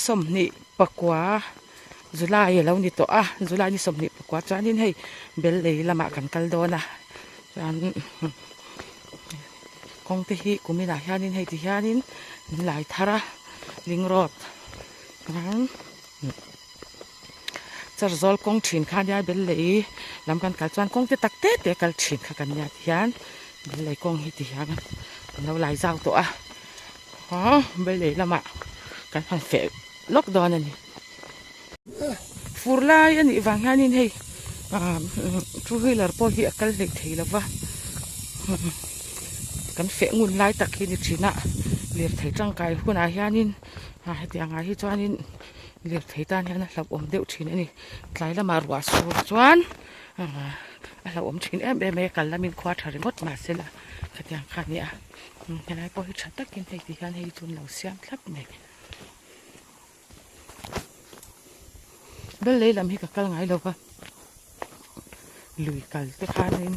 29 July a lo ni tawh a, July ni 24 chuanin hei bel lei lamah kan kal dawn a, chuan kawng te hi kuminah hianin hei ti hianin an lai thar a, ling road chuan charzawl kawng thin kha ania bel lei lam kan kal chuan kawng te tak te te kal thin kha kan nia ti hian bel lei kawng hi ti hian an lo lai zau tawh a, bel lei lamah kan han feh lawk dawn a ni. Fur lai a nih vang hianin hei two wheeler pawh hi a kal hlei thei lo va kan feh ngun lai tak hi ni thin a lirthei tangkai hunah hianin hetiang ah hi chuanin lirthei tan hian a hlauhawm deuh thin a ni tlai lamah ruah sur chuan a hlauhawm thin em em mai a kal lamin khua tha ringawt mahse la khatiang kha a ni a helai pawh hi tha takin hei ti hian hei chu an lo siam thlap mai. Bel lei lam hi ka kal ngai lo va, lui kal te khanin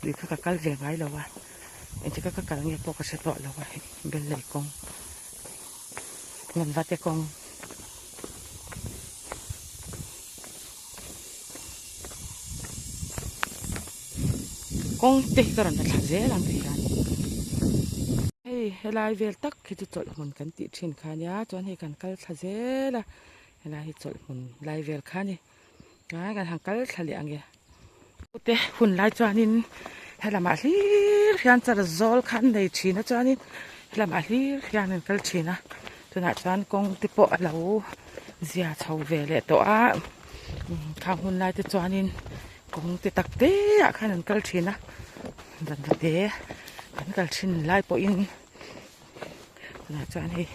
lui kha ka kal ve ngai lo va, engtik a ka kal nge pawh ka hre tawh lo va hei bel lei kawng nganva te kawng. Kawng te hi ka rawn la thla zel ang tih hian hei helai vel tak hi chu chawlh hmun kan tih thin kha ania chuan hei kan kal thla zel a helai hi chawlh hmun lai vel kha a ni tlai kan han kal thla leh ang e te hun lai chuanin helamah hlir hian char zawl kha an nei thin a chuanin helamah hlir hian an kal thin a tunah chuan kawng te pawh a lo zia chho ve leh tawh a. Khang hun lai te chuanin kawng te tak te ah khan an kal thin a zanna te an kal thin lai pawhin tunah chuan hei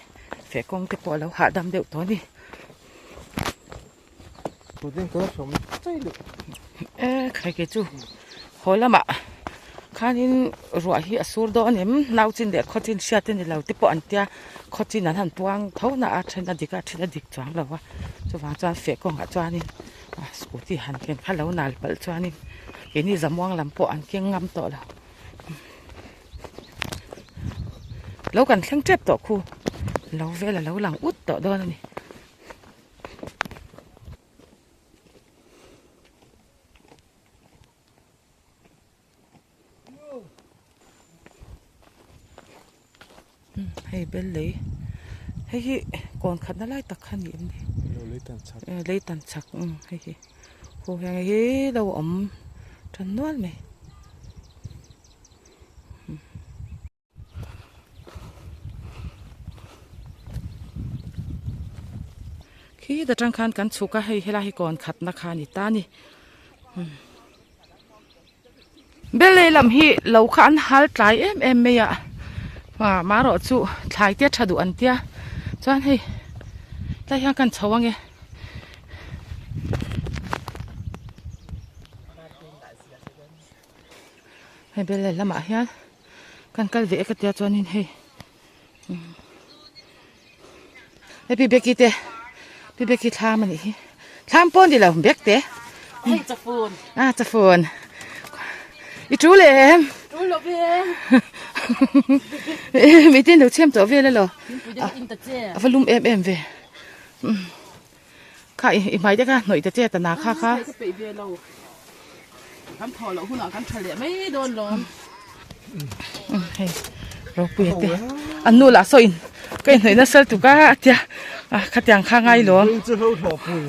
feh kawng te pawh a lo hahdam deuh tawh a ni. E khai kei chu haw lamah khanin ruah hi a sur dawn em nau chin leh khaw chin hriat a ni lo te pawh an tia khaw chin an han puang tho na a then a dik a then a dik chuang lo a chuvang chuan feh kawngah chuanin scooty han ken kha lo nal palh chuanin keini zamuang lam pawh an keng ngam tawh lo lo kan thleng tep tawh khu lo vel a lo lang ut tawh dawn a ni. Hei bel lei hei hi kawn khatna lai tak kha a ni em ni lei tan chak hei hi khu hian hei hi lo awm tan nual mai. Khi ta tang khan kan chhuk a hei helai hi kawn khatna kha a ni ta a ni bel lei lam hi lo kha an hal tlai em em mai a marawh chu thlai te a tha duh an tia chuan hei tlai hian kan chho ange. Hei bel leh lamah hian kan kal ve e ka tia chuanin hei hei pi beki te pi beki thlam a nih hi thlam pawh a ni lo bek te hei chafun a chafun i tul em tul lo ve mi tin lo chhem tawh vel alo a va lum em em ve Kha i hmai te kha hnawih ta che ta na kha kha. Ka peih ve lo. Kan thaw loh hunah kan tha leh mai dawn lawm. Hei ropui te. An nu lah saw in ka inhnawih nasa lutuk a a tia a khatiang kha ngai lawm. Chu ho thaw pui.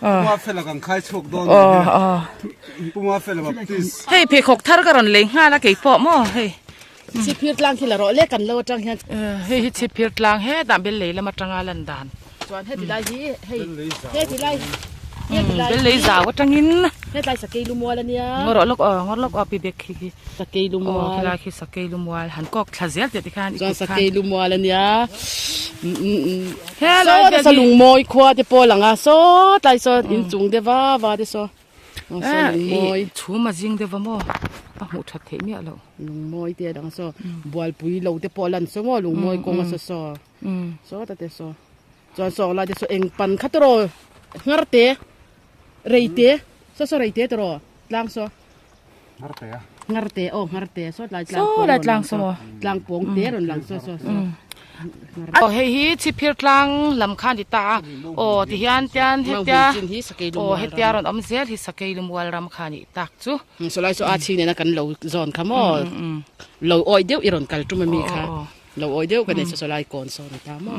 Puma fela kan khai chhuak dawn ni hi. Puma fela baptist. Hei pheikhawk thar ka rawn lei nghal a keipawh maw hei. Chhipphir tlang khi la rawh le kan lo atang hian. Hei hi chhipphir tlang hetah bel lei lam atanga lan dan. Chuan heti lai hi hei heti lai heti lai bel lei zau atangin hetlai sakei lumual ania. Ngaw rawh lawk aw ngaw lawk aw pi bek khi khi. Sakei lumual. Aw khilai khi sakei lumual han kawk thla zel teh tikhan i kut khan. Chuan sakei lumual ania. Helai vel hi. Saw lungmawi khua te pawh a lang a saw tlai saw inchung te va va te saw. Lungmawi chhum a zing deuh va maw a hmuh that theih miah loh. Lungmawi te a dang saw bualpui lo te pawh a lan saw maw lungmawi kawng a saw saw saw ta te saw chuan saw lai te saw eng pan kha tawh nghar te rei te saw saw rei te tawh tlang saw nghar te a nghar te aw nghar te saw tlai tlang pawng saw lai tlang saw tlang pawng te rawn lang saw saw saw. Aw hei hi chhipphir tlang lam kha a ni ta a aw ti hian tian hetia aw hetia rawn awm zel hi sakei lumual ram kha a nih tak chu. Sawlai chu a chhing nena kan lo zawn kha maw lo awih deuh i rawn kal tum ami kha lo awih deuh ka nei chu sawlai kawn sawn a ni ta maw.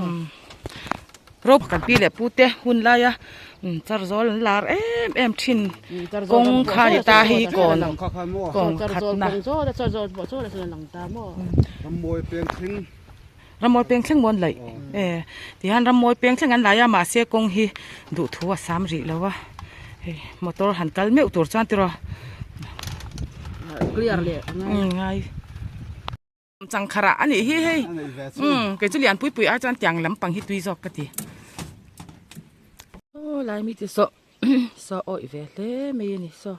Ro kan pi leh pu te hun laia char zawl an lar em em thin kawng kha ni ta hi kawn kawn khatna rammawi peng thleng maw an laih e tihian rammawi peng thleng an lai a mahse kawng hi duhthu a sam rih lo a hei motor han kal meuh tur chuan tiraw ngai. Changkharah a nih hi hei umm kei chu lian pui pui ai chuan tiang lampang hi tui zawk ka ti. Aw lai mi te saw saw awih ve hle mai a ni saw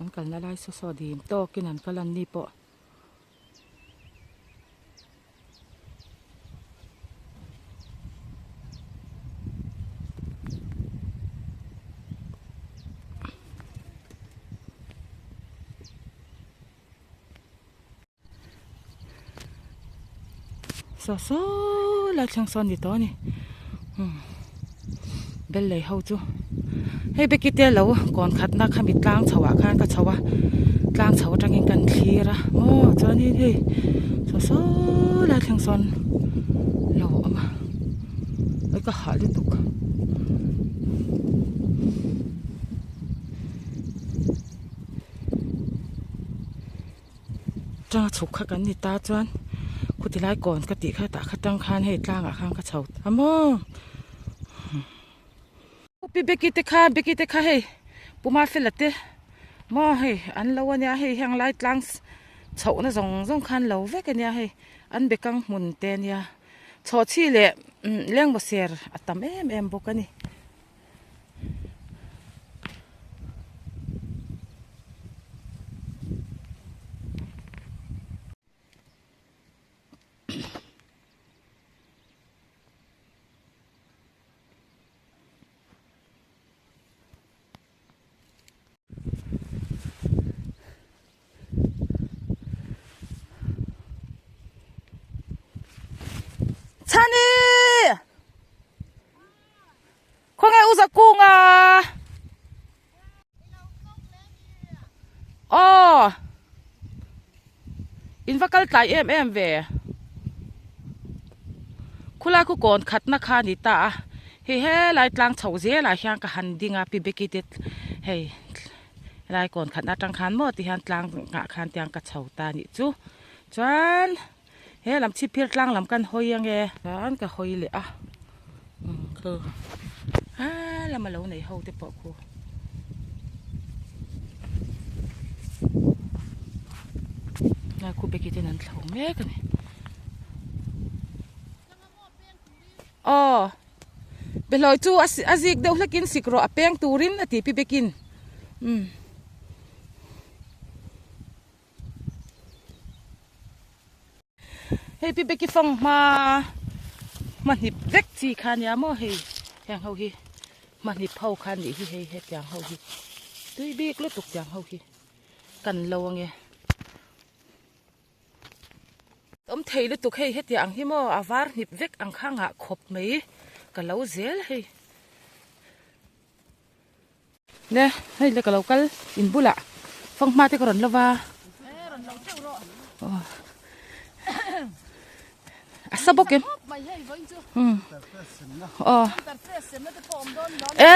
an kalna lai saw saw dim tawkin an kal an ni pawh. Saw saw lai thleng sawn ni tawh a ni umm bel lei ho chu hei beki te lo kawn khatna khami tlang chho ah khan ka chho a tlang chho atangin kan thlir a maw chuanin hei saw saw lai thleng sawn lo a awm a hei ka hah lutuk. Tanga chhuk kha kan ni ta chuan khuti lai kawn ka tih kha tah kha tang khan hei tlangah khan ka chho ta maw. Pi Becky te kha Becky te kha hei Puma fela te maw hei an lo ania hei heng lai tlang chhohna zawng zawng khan lo vek ania hei an bekang hmun te ania chhawhchhi leh lengmaw ser a tam em em bawk a ni. Chhani! Khawnge u Zakunga? Aw! In va kal tlai em em ve. Khulai khu kawn khatna kha a ni ta a. Hei helai tlang chho zelah hian ka han ding a Pi Becky te hei helai kawn khatna atang khan maw ti hian tlang ah khan tiang ka chho ta a nih chu. Chuan he lam chhipphir tlang lam kan hawi ange. Chuan ka hawi leh a khu a lama lo nei ho te pawh khu. Lai khu Becky ten an thlo mek a ni. Aw behlawi chu a zik deuh hlekin sik rawh a peng turin a ti pi Beckin umm. Hei pi Becky fang hma hmahnip vek chi kha nia maw hei heng ho hi hmahnip ho kha nih hi hei hetiang ho hi tui bik lutuk tiang ho hi kan lo ange awm thei lutuk hei hetiang ang hi maw a var hnip vek ang kha ngah khawp mai ka lo zel hei. Le hei le ka lo kal in bulah fanghma te ka rawn lo va a sa bawk em aw e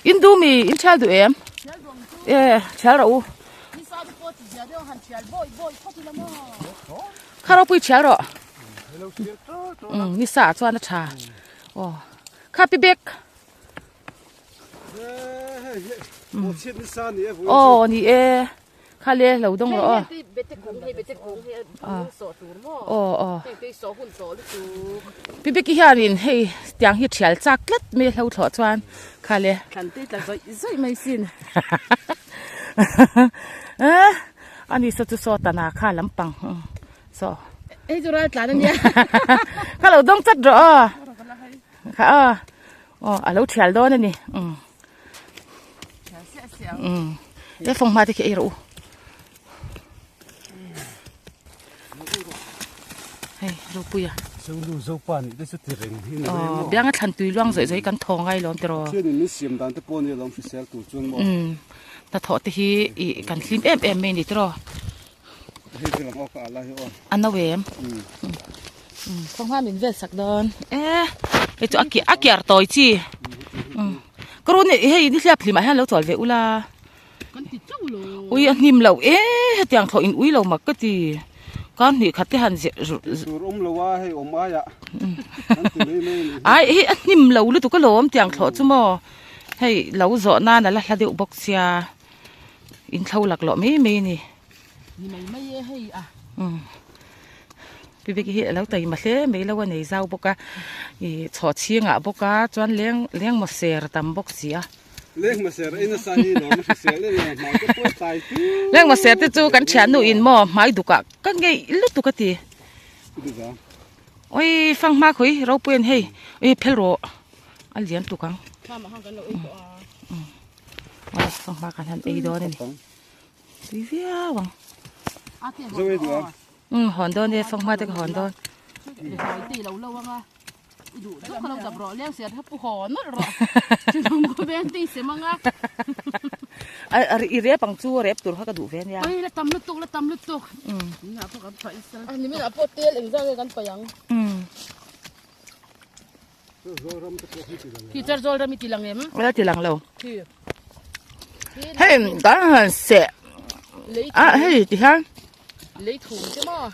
in du mi in thial duh em e thial rawh u kha ropui thial rawh ni sa ah chuan a tha aw kha pi bek Aw ni e kha le lo dawng rawh aw aw aw pi beki hianin hei tiang hi thial chak tlat mai hlo thlawh chuan kha le ani saw chu saw tana kha lampang saw kha lo dawng chat rawh aw kha aw. Aw a lo thial dawn a ni umm umm he fanghma te khi ei rawh u. Hei Ropuia. Zonu Zopa nih te chu ti reng hi ni mai maw? Bianga thlan tui luang zawih zawih kan thaw ngai lawm tiraw? Pathian in min siam dan te pawh nia lawm hrisel tur chuan maw? Umm hnathawh te hi ih kan hlim em em mai ni tiraw? Hei vel ang aw ka ala hi aw. A no em? Umm khawnghma min vel sak dawn e hei chu a kiar tawi chi umm ka run hei nihliap hlimah hian lo chawl ve ula. Kan ti chauh lo. Ui a hnim loh e hetiang thlawh in ui lo mak ka ti. Kar hnih khat te han zir Tur awm lo a hei awm aiah kan ti mai mai a nih hi. Ai hei a hnim lo lutuk alawm tiang thlawh chu maw. Hei lo zawh nan a la hla deuh bawk sia in thlo lak loh mai mai a ni. Ni mai mai e hei a. Umm Bibiki hi a lo taima hle mai lo a nei zau bawk a ih chhawh chhingah bawk a chuan leng leng maw ser tam bawk si a. Lengmaser te chu kan thiannu in maw hmai duk ah ka ngeih lutuk a ti. Oi fanghma khawi ropui an hei ui phel rawh a lian tuk ang. Fanghma kan han ei dawn a ni. Tui viau ang. Umm hawn dawn e fanghma te ka hawn dawn. I rep ang chu rep tur kha ka duh ve ania. Ela ti lang lo. Hei kan han seh a hei ti hian. Lei thum te maw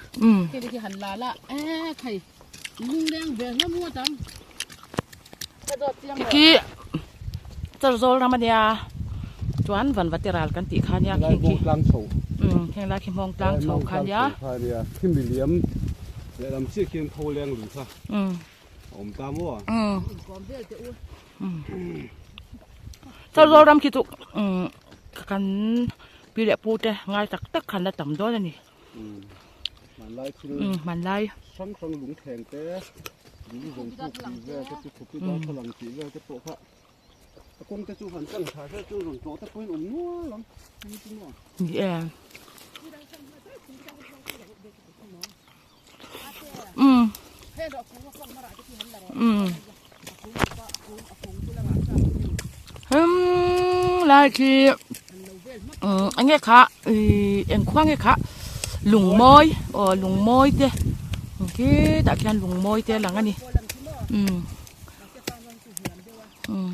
khi te khi han la la e khai lung leng ve hlawm ngawt ang ka dawt chiang lo khi char zawl ram ania chuan van va te ral kan tih kha nia khi khi tlang chho heng lai khi hmawng tlang chho kha nia kha nia khi miliam lehlam chiah khian tho leng lui kha awm ta maw char zawl ram khi chu kan Pi leh pu te ngai tak tak khan la tam dawn a ni. Hmanlai thil Hmanlai. Hrang hrang lung thleng te, lung zawng puk tih vel te chu thupi darthlalang tih vel te pawh kha a kawng te chu han tlang tha vel chu rawn tlawh te pawhin awm nual ang. Ni e. Um. Um. Um lai khi um enge kha eng khua nge kha lungmawi aw lungmawi te khitah khian lungmawi te a lang a ni um um.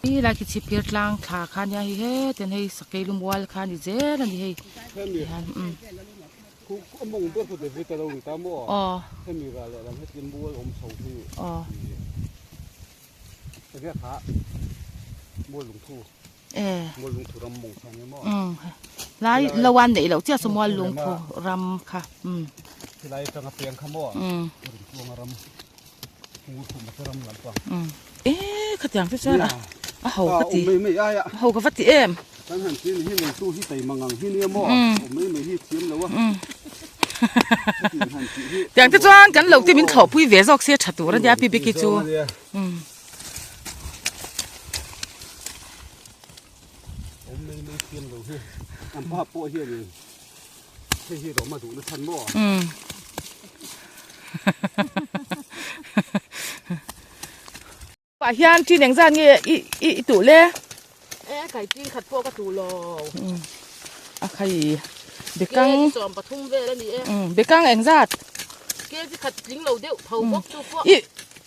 Hi lai khi chhipphir tlang thla kha nia hei hetian hei sakei lumual kha a ni zel a ni hei tihian umm. Aw. Aw. E. Umm lai lo a neih loh chiah chu mual lungthu ram kha umm. Umm. E khatiang te chuan a ho ka ti a ho ka va ti em tiang te chuan kan lo te min thlawh pui ve zawk se tha tur ania pi beki chu Pah hian chin eng zat nge i i i tuh le? E kai chin khat pawh ka tuh lo. A khai bekang. Ke sawm pathum vel a ni e. Bekang eng zat? Ke chi khat tling lo deuh tho bawk chu pawh. I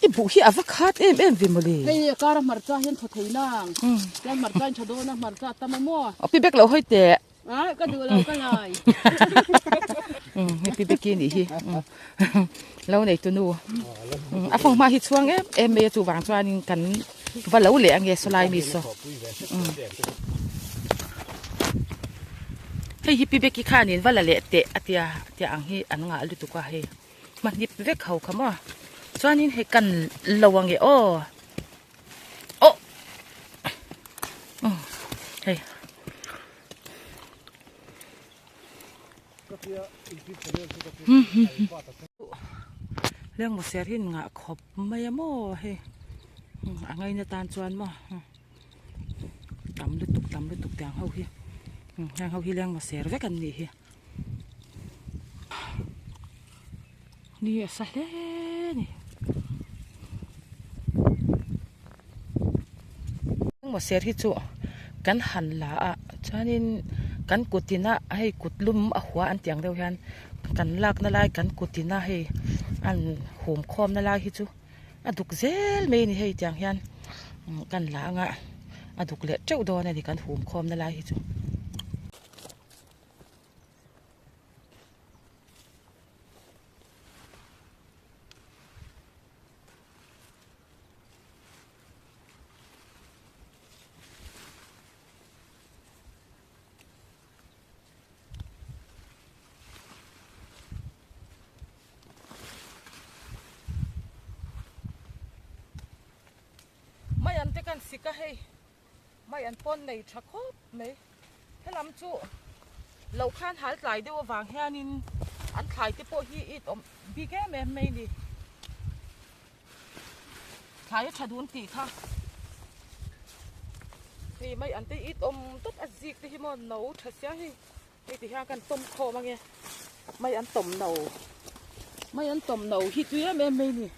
i buh hi a va khat em em ve mawle. Hei a kar a hmarcha hian thaw thei nang. Chuan hmarcha in tha dawn a hmarcha a tam a maw? Aw pi bek lo hawi teh. A ka duh lo ka lai. Umm hei pi beki nih hi lo nei tu nu a fang hma hi chhuang em em mai a chuvang chuanin kan va lo leh ange sawlai mi saw hei hi pi beki khanin va la leh teh a tia tia ang hi an ngah lutuk a hei hmahnip vek ho kha maw chuanin hei kan lo ange aw. Oh. Hei. Leng maw ser hi ngah khawp mai a maw hei a ngaina tan chuan maw tam lutuk tam lutuk tiang ho hi heng ho hi leng maw ser vek an nih hi. Ni a sa hle a ni. Engmaw ser hi chu kan han la a chuanin kan kutin a hei kut lum a hua an tih ang deuh hian kan lakna lai kan kutin a hei an hum khawmna lai hi chu a duk zel mai a ni hei tiang hian kan la anga a duk leh teuh dawn a ni kan hum khawmna lai hi chu. Mai an te kan sik a hei mai an pawn nei tha khawp mai helam chu lo khan hal tlai deuh avang hianin an thlai te pawh hi it awm bik em em mai ni thlai a tha dun tih kha hei mai an te it awm tawp a zik te hi maw no tha sia hei. Hei ti hian kan tawm khawm ange mai an tawm no mai an tawm no hi tui em em mai ni.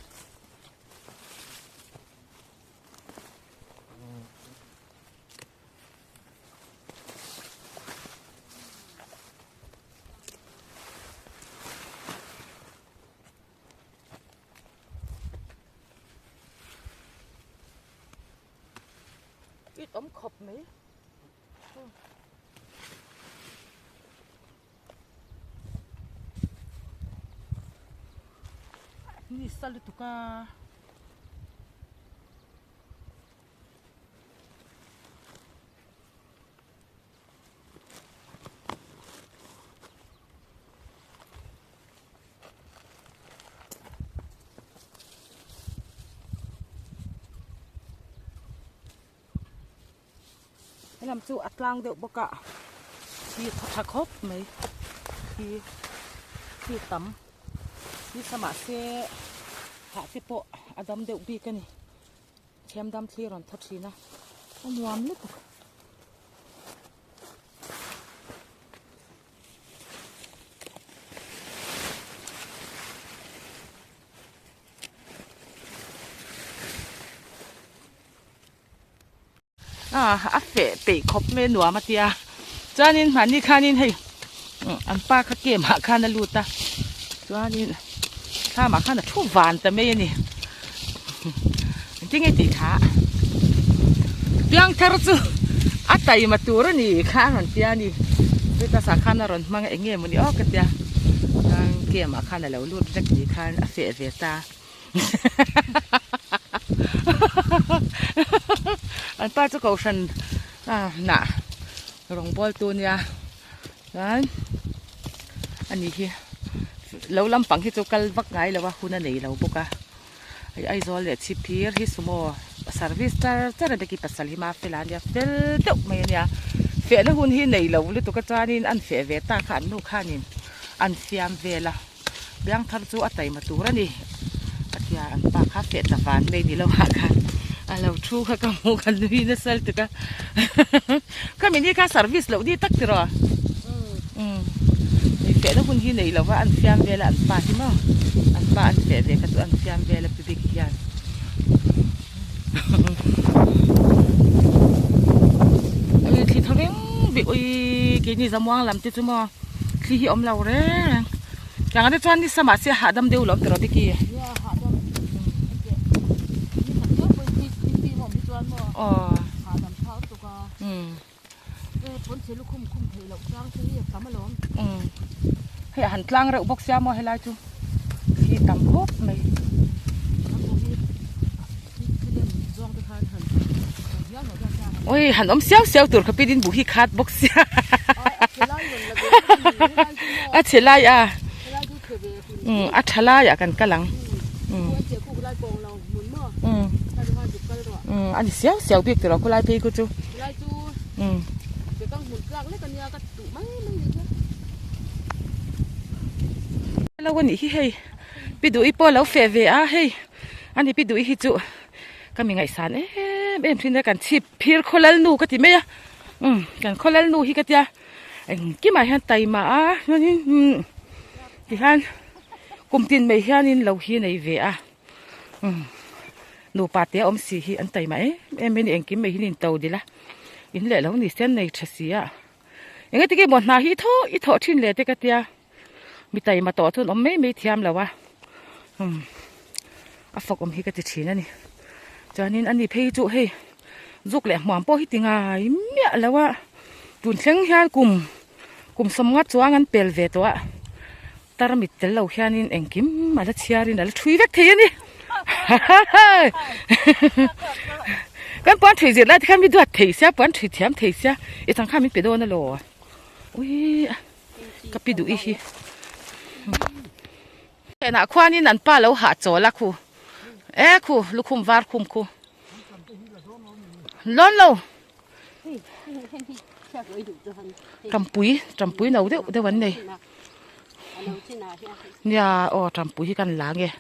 It awm khawp mai. Ni sa lutuk a. Helam chu a tlang deuh bawk a khi tha tha khawp mai khi khi tam ni kha mahse hah te pawh a dam deuh bik a ni thiam dam thli a rawn thaw thin a a nuam lutuk. A feh peih khawp mai a nuam a tia chuanin mahni khanin hei an pa kha camp ah khan a lut a chuanin thlam ah khan a thu van ta mai a ni engtin nge tih kha piangthar chu a taima tur a ni kha a rawn tia a ni status ah khan a rawn hmang a eng nge mawni aw ka tia chuan camp ah khan a lo lut vek tih khan a feh ve ta. An pa chu kohhran hnah rawngbawl tu nia chuan ani hi lo lampang hi chu kal vak ngai lo a hun a nei lo bawk a hei Aizawl leh Chhipphir hi sumo service char char a beki pasal hi mafela ania fel deuh mai ania fehna hun hi nei lo lutuk a chuanin an feh ve ta kha an nu khanin an siam vel a. Biang thar chu a taima tur a ni a tia an pa kha feh ta van mai ni lo ah khan a lo thu kha ka hmuh ka nui nasa lutuk a khami ni kha service loh ni tak tiraw umm hei fehna hun hi nei lova an fiam vel a an pa hi maw an pa an feh ve kha chu an fiam vel a pi bik hian. Thli thaw reng bik ui keini zamuang lam te chu maw. Thli hi awm lo reng reng. Tiang te chuan nisa mahse hahdam deuh lo tiraw Vicky? Aw. Umm. Hei a han tlang reuh bawk sia maw helai chu. Thli tam khawp mai. Ui han awm siau siau tur kha pidin buh hi khat bawk sia a chhe lai a um a tha lai ah kan kal ang um um um a ni siau siau bik tiraw khulai phei khu chu um lo a nih hi hei pi duh i pawh a lo feh ve a hei ani pi duh i hi chu. Ka mi ngaihsan em em thin a kan chhip phir khawlal nu ka ti mai a umm kan khawlal nu hi ka tia engkimah hian taima a chuanin umm tihian. Kum tin mai hianin lo hi nei ve a umm nupa te a awm si hi an taima em em mai a ni engkim mai hi an into dil a in leh lo ni se an nei tha si a eng ati nge maw hna hi i thawh i thawh thin le te ka tia mi taima tawh chuan awm mai mai thiam lo a umm a fawk awm hi ka ti thin a ni chuanin ani phei chu hei zuk leh hmuam pawh hi ti ngai miah lo a tun thleng hian kum kum sawmnga chuang an pel ve tawh a. Tarmit tel lo hianin engkim a la chhiarin a la thui vek thei a ni. Kan puan thui zir lai te khan mi duat thei sia, puan thui thiam thei sia, i chang khan min pe dawn alaw. Ui ka pi duh i hi. Henah khuanin an pa lo hah chawl a khu. E khu lukhum var khum khu. Lawn lo. Tampui tampui no deuh deuh an nei nia aw tampui hi kan la nge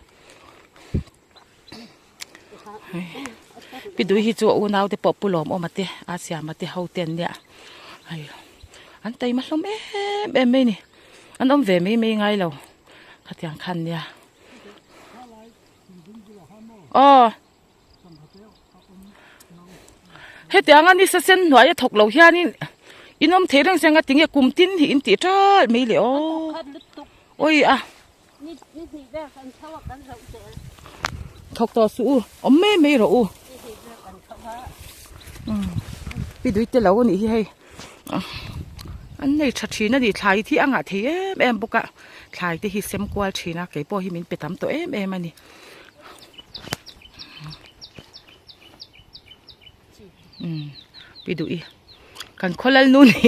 pi dui hi chu a unau te pawh pu lawm awm a te a siam a te ho te an nia hei an taima hlawm em em mai a ni an awm ve mai mai ngai lo khatiang khan nia aw. Hetianga nisa sen hnuaia thawk lo hianin in awm thei reng se anga tinge kum tin hi in tih ṭalh mai le aw. Awi a. Thawk tawh suh u, awm mai mai rawh u. Pi dui te lo a nih hi hei. An nei tha thin a ni, thlai hi a ngah thei em em bawk a. Thlai te hi sem kual thin a, keipawh hi min pe tam tawh em em a ni. Umm pi duh i kan khawlal nu ni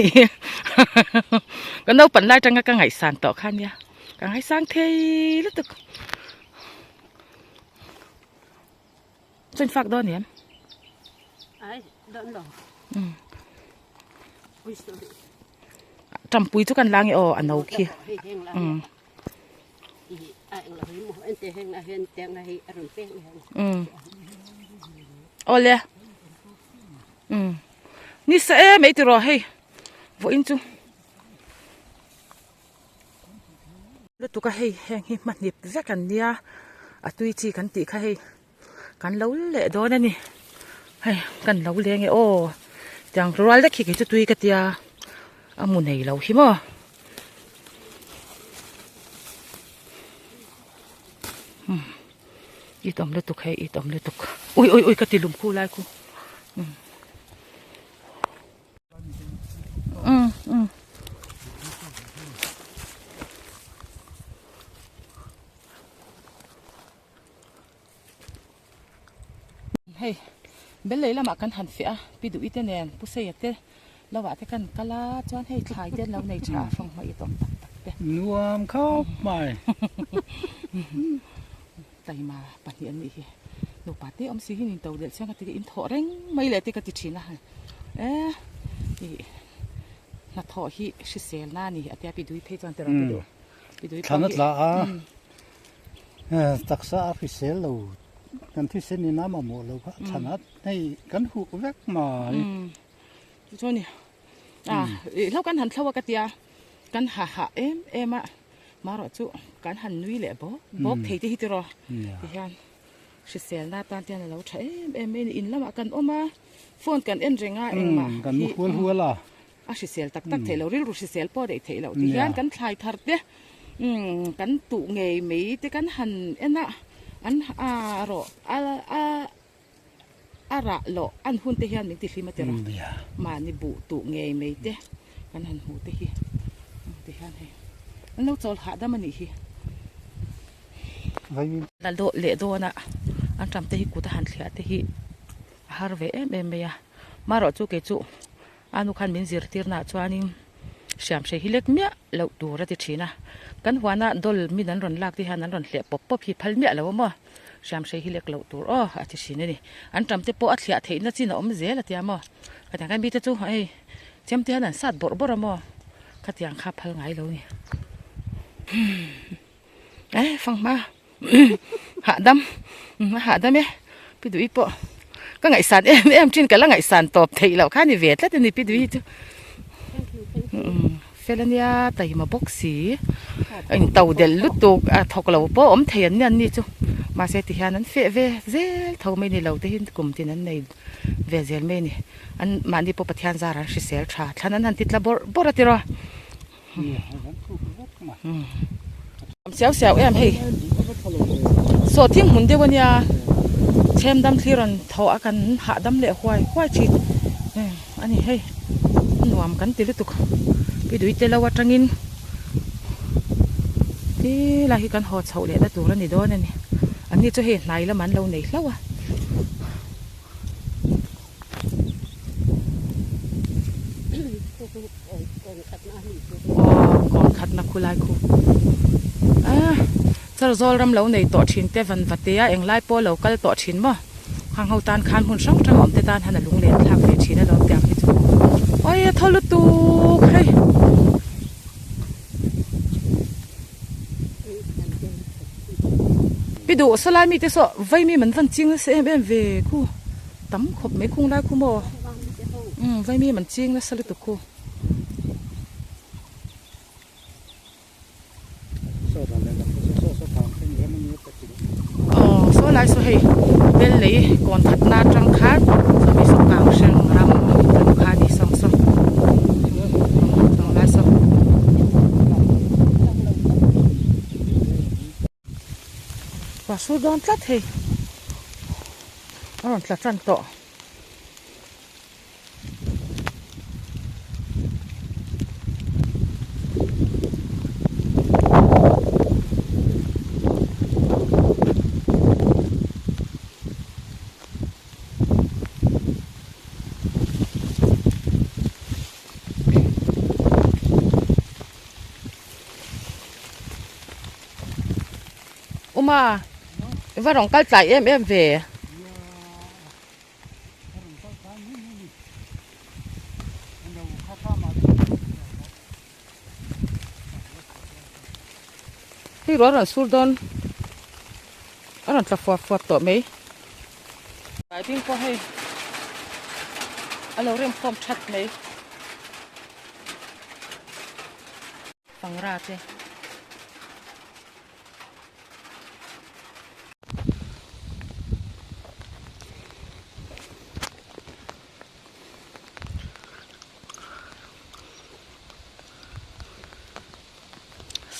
ka naupan lai atanga ka ngaihsan tawh kha nia ka ngaisang thei lutuk chuan fak dawn em umm tampui chu kan la nge aw a no khi umm. Awle umm ni sa em mai tiraw hei vawiin chu lutuk a hei heng hi hmahnip vek an nia a tui chi kan tih kha hei kan lo leh dawn a ni hei kan lo leng e aw tiang rual vek hi kei chu tui ka tia a mu nei lo hi maw. I tam lutuk hei i tam lutuk ui ui ui ka ti lum khu lai khu um um um Hei bel lei lamah kan han fiah a pi duh i te nen pu seia te lo ah te kan kal a chuan hei thlai te an lo nei tha a fang hmai tawm tak tak te. Nuam khawp mai. Taima pahnih an nih hi nupa te awm si hi nin to leh chiang a ti in thawh reng mai leh te ka ti thin a e ih hnathawh hi hrisel na a ni a tia pi dui phei chuan tiraw pi duh pi dui pawh hi. Thlan a tla a. Taksa a hrisel lo, kan thisen in a mamawh lo kha a chhan a, hei kan huh vek mai. Chuan a hlo kan han thlo a ka tia, kan ha hah em em a, marawh chu kan han nui leh bawk bawk thei te hi tiraw tihian hriselna atan te hian a lo tha em em mai a ni, in lamah kan awm a, phone kan en reng a engmah hi. Kan mu hual hual a. A hrisel tak tak theih loh, rilru hrisel pawh daih theih loh ti hian kan thlai thar te kan tuh ngei mai te kan han en a, an a rawh a a a rah loh an hun te hian min ti hlim a ti rawh. Mahni buh tuh ngei mai te kan han hmuh te hi ti hian hei an lo chawl hahdam a nih hi. La dawh leh dawn a an ram te hi kut a han thliah te hi a har ve em em mai a, marawh chu kei chu A nu khan min zirtirnaah chuanin hriam hrei hi lek miah loh tur a ti thin a, kan huana dawl min an rawn lak te hian an rawn hleh pawp pawp hi phal miah lo a maw, hriam hrei hi lek loh tur aw a ti thin a ni. An tam te pawh a thliah theihna chin a awm zel a tia maw, khatiang khan mite chu hei chem te hian an sat bawrh bawrh a maw, khatiang kha phal ngai lo a ni. Eh fanghma hahdam a hahdam e pi duhi pawh ka ngaihsan em em thin ka la ngaihsan tawp theih loh kha a ni ve tlat a ni pi duhi chu fel a nia taima bawk si. A in to delh lutuk a thawk lo pawh awm thei an ni an ni chu mahse tihian an feh ve zel tho mai ni lo te hi kum tin an nei ve zel mai a ni an mahni pawh Pathian zar an hrisel tha thlan an han ti tla bawrh bawrh a tiraw. Siau siau em hei saw thing hmun deuh ania chhem dam thlir rawn thaw a kan hahdam leh huai huai thin ani hei nuam kan ti lutuk pi dui te lo atangin ti lai hi kan haw chhoh leh na tur ani dawn ani anni chu hei hnai lam an lo nei hlauh a. Aw kawn khatna khu lai khu ah char zawl ram lo nei tawh thin te van va tea englai pawh lo kal tawh thin maw khang ho tan khan hmun hrang hrang a awm te tan han a lung len thlak ve thin alawm tiang hi chu awi a thaw lutuk hei. Pi duh saw lai mite saw vai mi man van ching nasa em em ve khu tam khawp mai khung lai khu maw umm vai mi man ching nasa lutuk khu. Aw saw lai saw hei bel lei kawn khat na atang khan saw mi saw kang hreng ram lam kha a ni sawng saw saw lai saw. Ruah sur dawn tlat hei a rawn tla tan tawh. Uma i va rawn kal tlai em em ve. Hei ruah a rawn sur dawn a rawn tla fuap fuap tawh mai. Ding pawh hei a lo rem khawm that mai. Pangra te.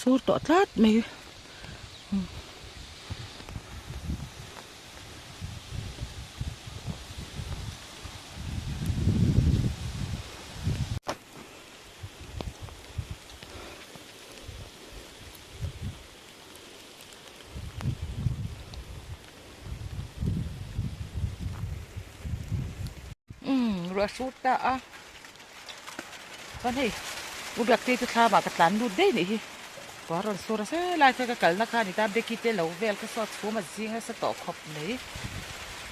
Sur tawh tlat mai. Umm ruah sur ta a chuan hei u biak te chu thla mah ka tlan lut daih nih hi ruah rawn sur a se lai te ka kalna kha a ni ta beki te lo vel ka saw chhum a zing nasa tawh khawp mai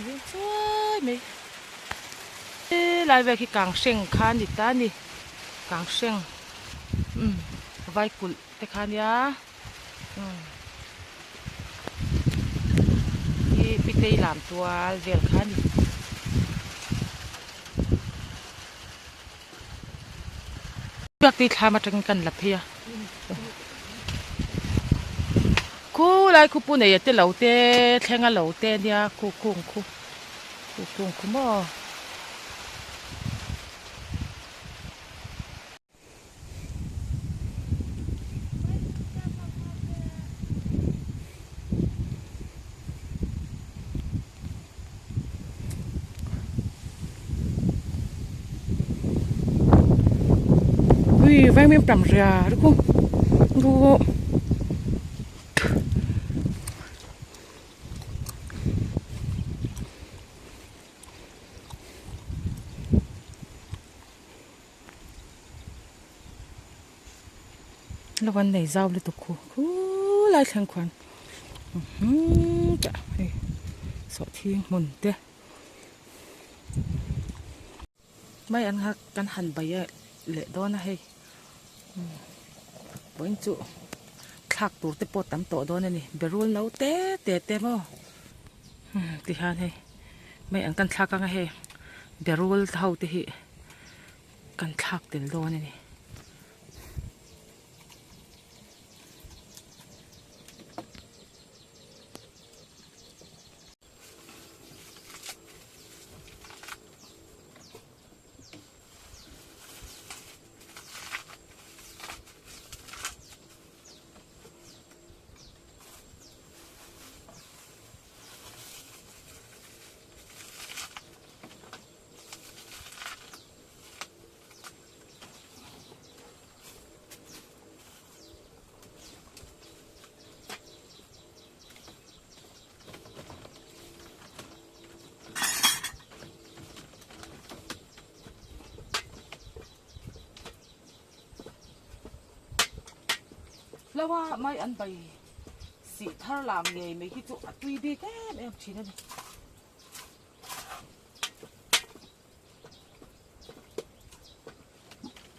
zing chuai mai helai vel khi kang hreng kha a ni ta a ni kang hreng umm vai kulh te kha a nia. Hi pitei lam tual vel kha a ni. Biak tui thlam atangin kan la phei a. Khu lai khu pu nei a te lo te thleng a lo te ania khu khung khu khu khung khu maw. Ui veng mim tam ria ri ku ru. Lo an nei zau lutuk khu khulai thleng khuan tah hei sawhthing hmun te mai an kha kan han bai leh dawn a hei vawiin chu thlak tur te pawh tam tawh dawn a ni berul no te te te maw tihian hei mai an kan thlak ang a hei berul ho te hi. Kan thlak tel dawn a ni. Hlo a mai an bai sih thar lam ngei mai hi chu a tui bik em em thin a ni.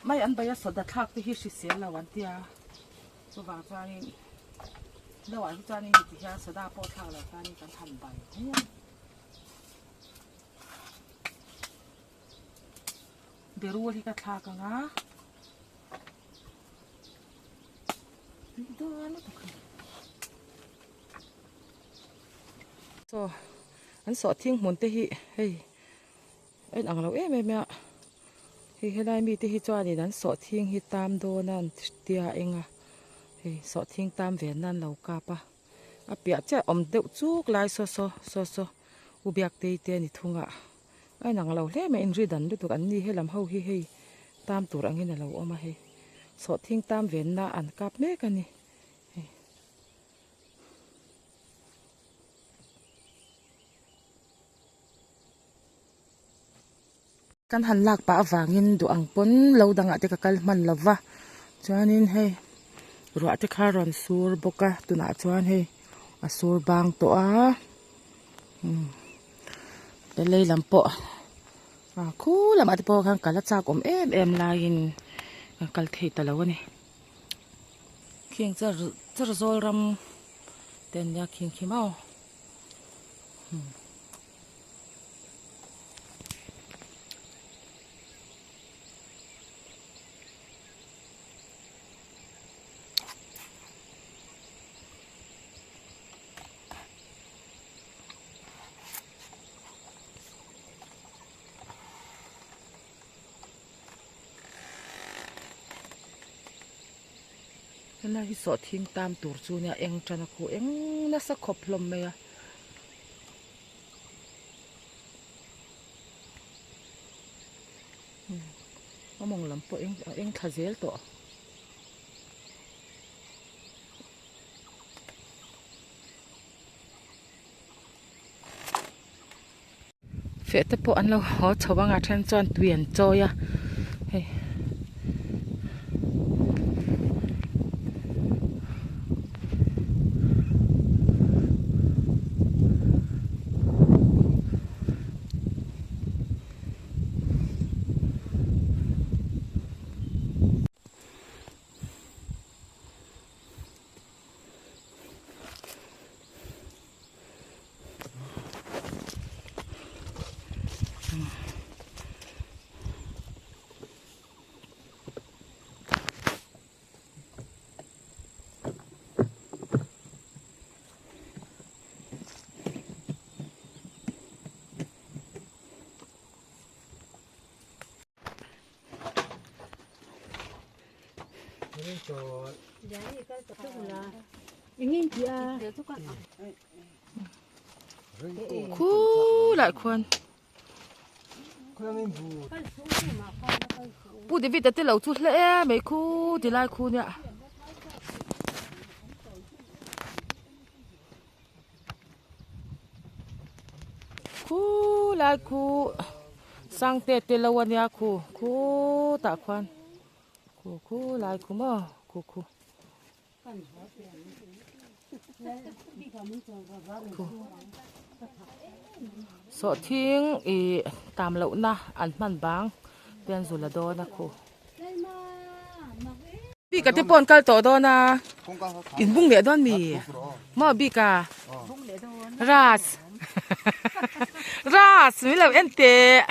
Mai an bai a soda thlak te hi hrisel lo an tia chuvang chuanin hlo ah hi chuanin heti hian soda pawh thlak lo chuanin kan han bai mai a. Berul hi ka thlak ang a. Saw an sawhthing hmun te hi hei a inang lo em em a hei helai mite hi chuanin an sawhthing hi tam dawn a an tia eng a hei sawhthing tam ve nan lo kap a a piah chiah awm deuh chuk lai saw saw saw saw u biaktei te a ni thung a. A inang lo hle mai inri dan lutuk an ni helam ho hi hei tam tur angin a lo awm a hei sawhthing tam venna an kap mek a ni hei. Kan han lak pah avangin duh ang pawn lo dangah te ka kal hman lo va chuanin hei ruah te kha rawn sur bawk a tunah chuan hei a sur bang tawh a. Lei lam pawh ah khu lamah te pawh khan kal a chak awm em em laiin a kal thei ta lo a ni khing char char zawl ram te an nia khing khi maw. Helai hi sawhthing tam tur chu nia eng tan a khuh eng nasa khawp hlawm mai a. A mawng lam pawh eng a eng thla zel tawh. Feh te pawh an lo haw chho ang a then chuan tui an chawi a hei. Khulai khuan Pu David a te lo chu hle mai khu ti lai khu nia. Khu lai khu Sangte te lo ania khu khutah khuan. Khu khu lai khu maw khu khu khu sawhthing ih tam loh na an hman bang te an zul a dawn a khu bik a te pawh an kal tawh dawn a in bung leh dawn mi maw bik a ras ras min lo en teh.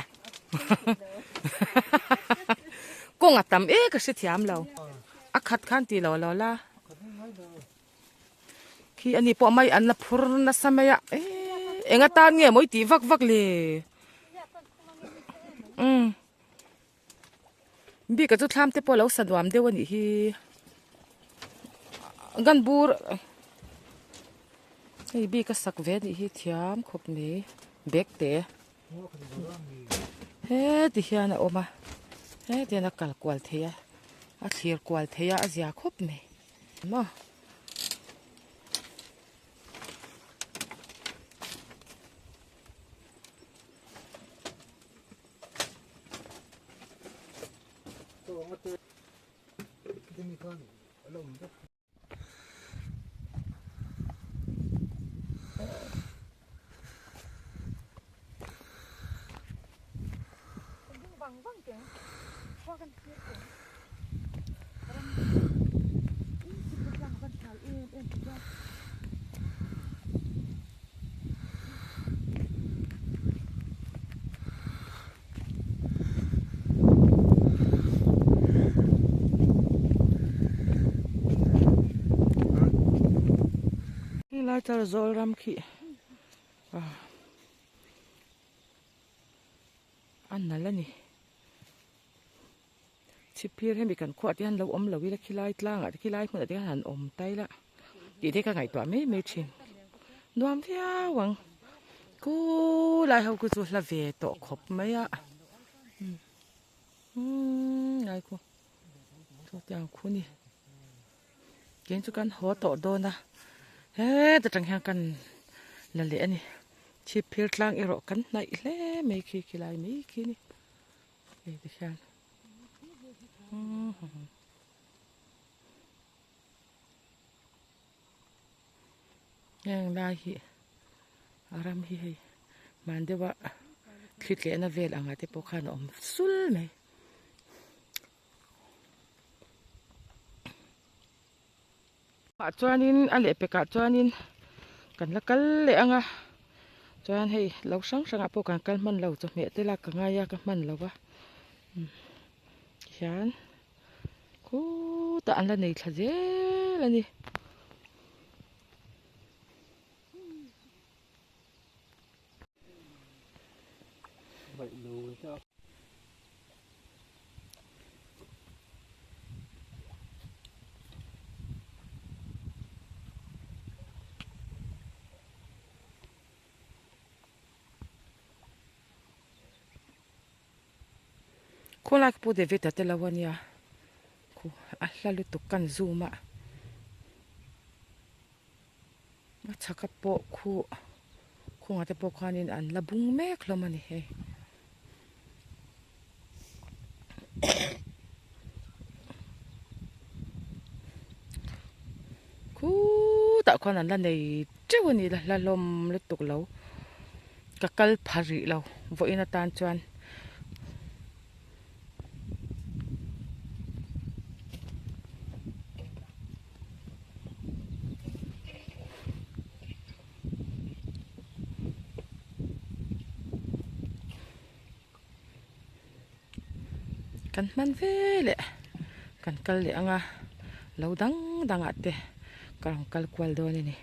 Kawng a tam e ka hrethiam lo. A khat khan ti lo lo la. Khi ani pawh mai an la phur nasa mai a. Eng atan nge mawi tih vak vak le. Umm. Bik a chu thlam te pawh lo sa nuam deuh a nih hi. Gan bur hei bik a sak ve a nih hi thiam khawp mai bag te. Heti hian a awm a heti hian a kal kual thei a a thlir kual thei a a zia khawp mai maw. Helai char zawl ram khi a nalh a ni. Chhipphir hemi kan khuah te hian lo awm lo ila khilai tlangah te khilai hmunah te hian han awm ta ila tih te ka ngaihtuah mai mai thin. Nuam viau ang. Khulai ho khu chu hla ve tawh khawp mai a. Umm ngai khu chutiang khu ni. Keng chu kan haw tawh dawn a heta tang hian kan la leh a ni. Chhipphir tlang erawh kan hnaih hle mai khi khilai mai khi ni. Hei ti hian heng lai hi a ram hi hei hman deuha thli tlehna vel angah te pawh khan a awm sul mai. Ah chuanin a lehpekah chuanin kan la kal leh ang a chuan hei lo hrang hrangah pawh kan kal hman lo chawhmeh te lak ka ngai a ka hman lo va tihian khutah an la nei thla zel a ni. Khawlai ka pu David a te lo ania khu a hla lutuk kan zoom a. A chhaka pawh khuh khungah te pawh khuanin an la bung mek hlawm a ni hei. Khutah khuan an la nei teuh a ni la hla hlawm lutuk lo ka kal pha rih lo vawiin atan chuan. Kan hman ve leh kan kal leh ang a lo dang dangah te ka rawn kal kual dawn a ni.